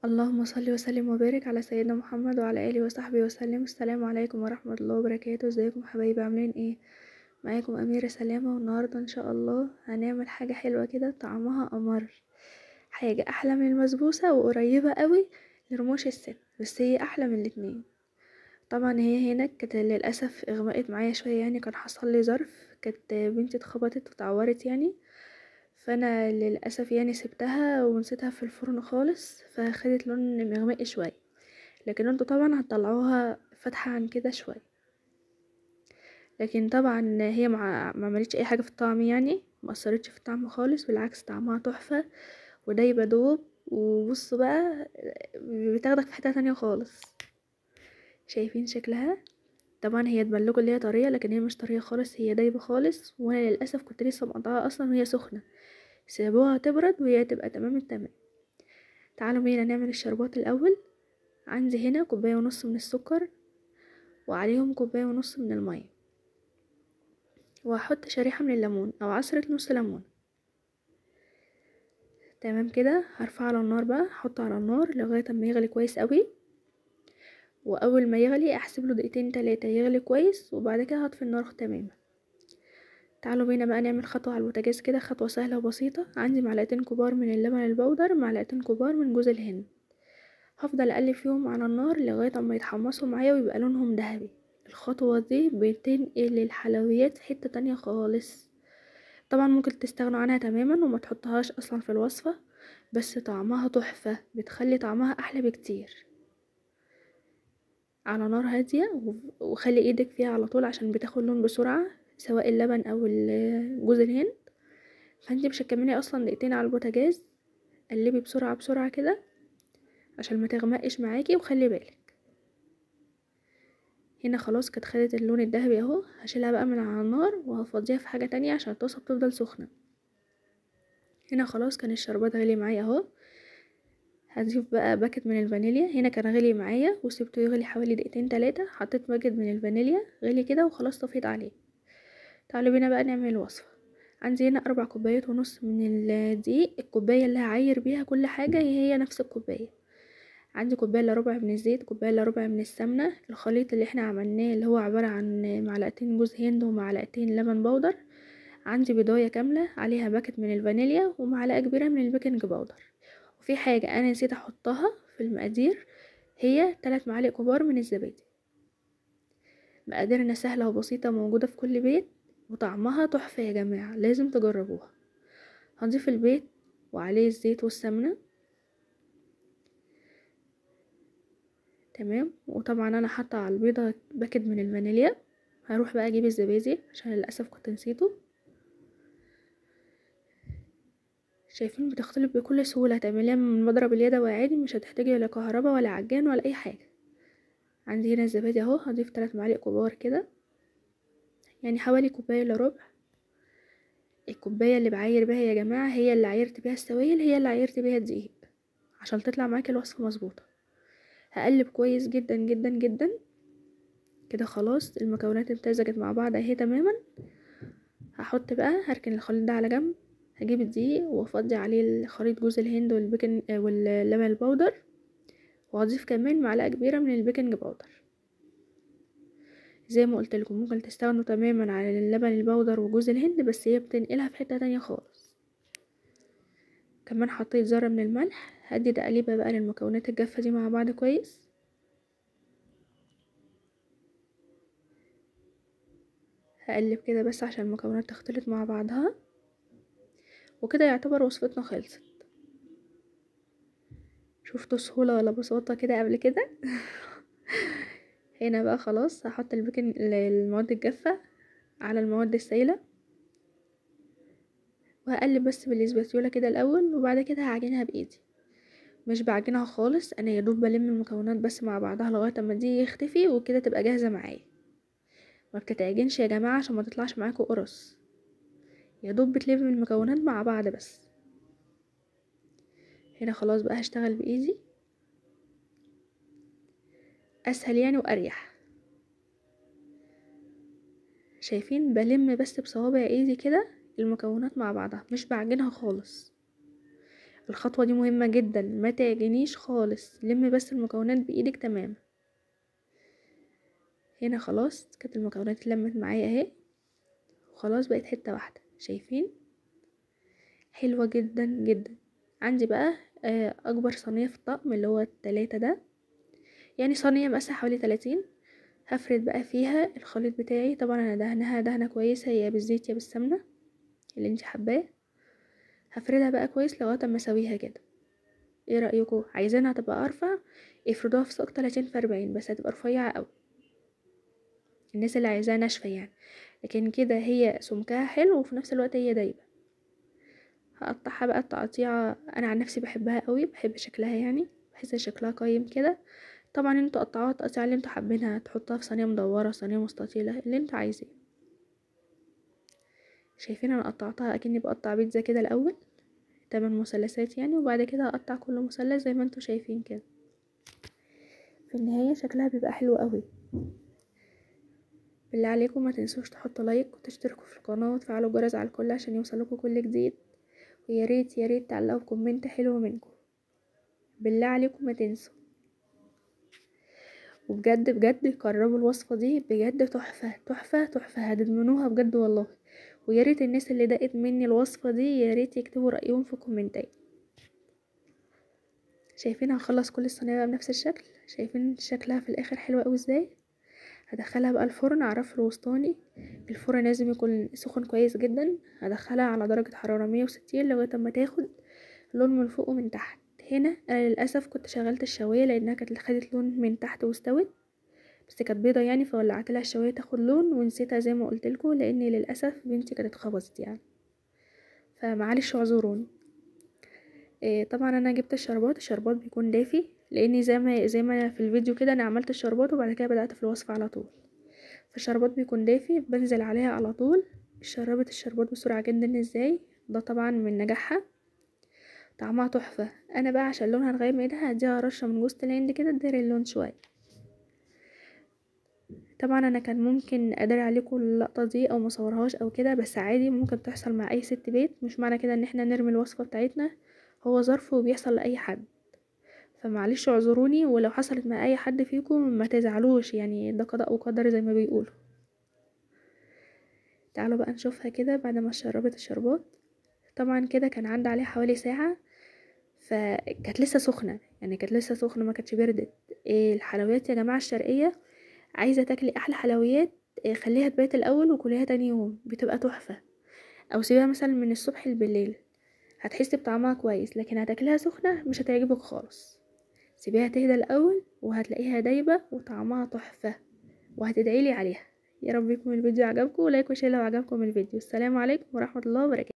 اللهم صل وسلم وبارك على سيدنا محمد وعلى اله وصحبه وسلم. السلام عليكم ورحمة الله وبركاته. ازيكم حبايبي، عاملين ايه؟ معاكم اميره سلامه، والنهارده ان شاء الله هنعمل حاجة حلوة كده طعمها قمر، حاجة احلى من المسبوسه وقريبه قوي لرموش الست، بس هي احلى من الاتنين. طبعا هي هنا كانت للاسف اغمقت معايا شوية، يعني كان حصل لي ظرف، كانت بنتي اتخبطت واتعورت يعني، فانا للاسف يعني سبتها ونسيتها في الفرن خالص، فخدت لون مغمق شوية، لكن انتوا طبعا هتطلعوها فاتحة عن كده شوية. لكن طبعا هي ما عملتش اي حاجة في الطعم، يعني ما اثرتش في الطعم خالص، بالعكس طعمها تحفة ودايبه دوب. وبصوا بقى بتاخدك في حتة تانية خالص. شايفين شكلها؟ طبعا هي تبان لكم اللي هي طرية، لكن هي مش طرية خالص، هي دايبه خالص. وانا للاسف كنت لسه مقطعاها اصلا وهي سخنة، سيبوها تبرد وهي تبقى تمام التمام. تعالوا بينا نعمل الشربات الاول. عندي هنا كوباية ونص من السكر، وعليهم كوباية ونص من المية، وهحط شريحة من الليمون او عصره نص ليمون. تمام كده. هرفعه على النار بقى، هحطه على النار لغاية اما يغلي كويس قوي، واول ما يغلي احسب له دقيقتين تلاتة يغلي كويس، وبعد كده هطفي النار تماما. تعالوا بينا بقى نعمل خطوة على البوتاجاز كده، خطوة سهلة وبسيطة. عندي معلقتين كبار من اللبن البودر، معلقتين كبار من جوز الهند، هفضل اقلب فيهم على النار لغاية اما يتحمصوا معايا ويبقى لونهم ذهبي. الخطوة دي بتنقل الحلويات في حتة تانية خالص. طبعا ممكن تستغنوا عنها تماما وما تحطهاش اصلا في الوصفة، بس طعمها تحفة، بتخلي طعمها احلى بكتير. على نار هادية، وخلي ايدك فيها على طول عشان بتاخد لون بسرعة، سواء اللبن او جوز الهند. فانتي مش هتكملي اصلا دقيقتين على البوتاجاز، قلبي بسرعة بسرعة كده عشان ما تغمقش معاكي. وخلي بالك هنا خلاص كانت خدت اللون الذهبي اهو. هشيلها بقى من على النار وهفضيها في حاجة تانية عشان الطاسه بتفضل سخنة. هنا خلاص كان الشربات غلي معايا اهو. هضيف بقى باكت من الفانيليا. هنا كان غلي معايا وسبته يغلي حوالي دقيقتين تلاتة، حطيت باكت من الفانيليا غلي كده وخلاص طفيت عليه. تعالوا بينا بقى نعمل الوصفة. عندي هنا 4 كوبايات ونص من الدقيق، الكوباية اللي هعاير بيها كل حاجة هي نفس الكوباية. عندي كوباية الا ربع من الزيت، كوباية الا ربع من السمنة، الخليط اللي احنا عملناه اللي هو عبارة عن معلقتين جوز هند ومعلقتين لبن بودر. عندي بيضايه كاملة عليها باكت من الفانيليا ومعلقة كبيرة من ال baking powder. وفي حاجة انا نسيت احطها في المقادير، هي 3 معالق كبار من الزبادي. مقاديرنا سهلة وبسيطة، موجودة في كل بيت، وطعمها تحفة يا جماعة، لازم تجربوها. هنضيف البيض وعليه الزيت والسمنه. تمام. وطبعا انا حاطه على البيضة باكت من الفانيليا. هروح بقى اجيب الزبادي عشان للاسف كنت نسيته. شايفين بتختلط بكل سهولة، هتعمليها من مضرب اليدوي عادي، مش هتحتاجي لا كهرباء ولا عجان ولا اي حاجة. عندي هنا الزبادي اهو، هضيف 3 معالق كبار كده، يعني حوالي كوباية الا ربع. الكوباية اللي بعاير بيها يا جماعة هي اللي عايرت بيها السوائل، هي اللي عايرت بيها الدقيق، عشان تطلع معاكي الوصفة مظبوطة. هقلب كويس جدا جدا جدا كده. خلاص المكونات امتزجت مع بعض اهي تماما. هحط بقى، هركن الخليط ده على جنب. هجيب الدقيق وافضي عليه خليط جوز الهند وال baking واللبن البودر، وهضيف كمان معلقه كبيرة من ال baking powder. زي ما قلت لكم ممكن تستغنوا تماما عن اللبن البودر وجوز الهند، بس هي بتنقلها في حتة تانية خالص. كمان حطيت ذره من الملح. هدي تقليبه بقى للمكونات الجافه دي مع بعض كويس. هقلب كده بس عشان المكونات تختلط مع بعضها، وكده يعتبر وصفتنا خلصت. شفتوا سهولة ولا بساطة كده قبل كده؟ هنا بقى خلاص هحط ال baking المواد الجافه على المواد السائلة، وهقلب بس بال spatula كده الاول، وبعد كده هعجنها بايدي. مش بعجنها خالص، انا يا دوب بلم المكونات بس مع بعضها لغاية اما دي يختفي وكده تبقى جاهزة معايا. ما بتتعجنش يا جماعة عشان ما تطلعش معاكم قرص، يا دوب بتلم المكونات مع بعض بس. هنا خلاص بقى هشتغل بايدي، اسهل يعني واريح. شايفين بلم بس بصوابع ايدي كده المكونات مع بعضها، مش بعجنها خالص. الخطوة دي مهمة جدا، ما تعجنيش خالص، لمي بس المكونات بايدك. تمام، هنا خلاص كانت المكونات اتلمت معايا اهي، وخلاص بقت حتة واحدة. شايفين؟ حلوة جدا جدا. عندي بقى اكبر صينية في الطقم اللي هو 3 ده، يعني صينية مقاسها حوالي 30. هفرد بقى فيها الخليط بتاعي. طبعا انا دهنها دهنة كويسة، يا بالزيت يا بالسمنة اللي انت حباه. هفردها بقى كويس لغاية اما اسويها كده. ايه رأيكم؟ عايزينها تبقى ارفع؟ افردوها في ساق 30 في 40، بس هتبقى رفيعة قوي الناس اللي عايزاها ناشفة يعني، لكن كده هي سمكها حلو وفي نفس الوقت هي دايبة. هقطعها بقى التقطيعة، انا عن نفسي بحبها قوي، بحب شكلها يعني، بحس شكلها قايم كده. طبعا انتوا قطعوها التقطيعة اللي انتوا حابينها، تحطها في صينية مدورة، صينية مستطيلة، اللي انتوا عايزينه. شايفين انا قطعتها اكني بقطع بيتزا كده الاول، 8 مثلثات يعني، وبعد كده هقطع كل مثلث زي ما انتوا شايفين كده. في النهاية شكلها بيبقى حلو قوي. بالله عليكم ما تنسوش تحطوا like وتشتركوا في القناة وتفعلوا الجرس على الكل عشان يوصلكوا كل جديد، ويا ريت يا ريت تعلقوا comment حلو منكم. بالله عليكم ما تنسوا، وبجد بجد جربوا الوصفة دي، بجد تحفة تحفة تحفة، هتدمنوها بجد والله. ويا ريت الناس اللي دقت مني الوصفة دي يا ريت يكتبوا رأيهم في الكومنتات. شايفين هخلص كل الصينية بقى بنفس الشكل. شايفين شكلها في الاخر حلوة قوي ازاي. هدخلها بقى الفرن على الرف الوسطاني. الفرن لازم يكون سخن كويس جدا. هدخلها على درجة حرارة 160 لغاية اما تاخد لون من فوق ومن تحت. هنا انا للاسف كنت شغلت الشواية لانها كانت خدت لون من تحت واستوت، بس كانت بيضة يعني، فولعت لها الشواية تاخد لون ونسيتها زي ما قلت لكم، لاني للاسف بنتي كانت اتخبطت يعني، فمعلش اعذروني. طبعا انا جبت الشربات. الشربات بيكون دافي، لاني زي ما في الفيديو كده انا عملت الشربات وبعد كده بدأت في الوصفة على طول. فالشربات بيكون دافي، بنزل عليها على طول. شربت الشربات بسرعة جدا ازاي، ده طبعا من نجاحها، طعمها تحفة. انا بقى عشان لونها الغامق ده هديها رشة من جوز الهند كده تداري اللون شوية. طبعا انا كان ممكن اداري عليكم اللقطة دي او مصورهاش او كده، بس عادي ممكن تحصل مع اي ست بيت. مش معنى كده ان احنا نرمي الوصفة بتاعتنا، هو ظرف وبيحصل لاي حد، فمعلش اعذروني. ولو حصلت مع اي حد فيكم ما تزعلوش يعني، ده قضاء وقدر زي ما بيقولوا. تعالوا بقى نشوفها كده بعد ما شربت الشربات. طبعا كده كان عندي عليها حوالي ساعة، فكانت لسه سخنة يعني، كانت لسه سخنة ما كانتش بردت. الحلويات يا جماعة الشرقية، عايزة تاكلي احلى حلويات خليها تبات الاول وكليها تاني يوم، بتبقى تحفة. او سيبيها مثلا من الصبح بالليل هتحسي بطعمها كويس، لكن هتاكليها سخنة مش هتعجبك خالص. سيبيها تهدى الاول وهتلاقيها دايبة وطعمها تحفة، وهتدعيلي عليها. يا رب يكون الفيديو عجبكم، like و share لو عجبكم الفيديو. السلام عليكم ورحمة الله وبركاته.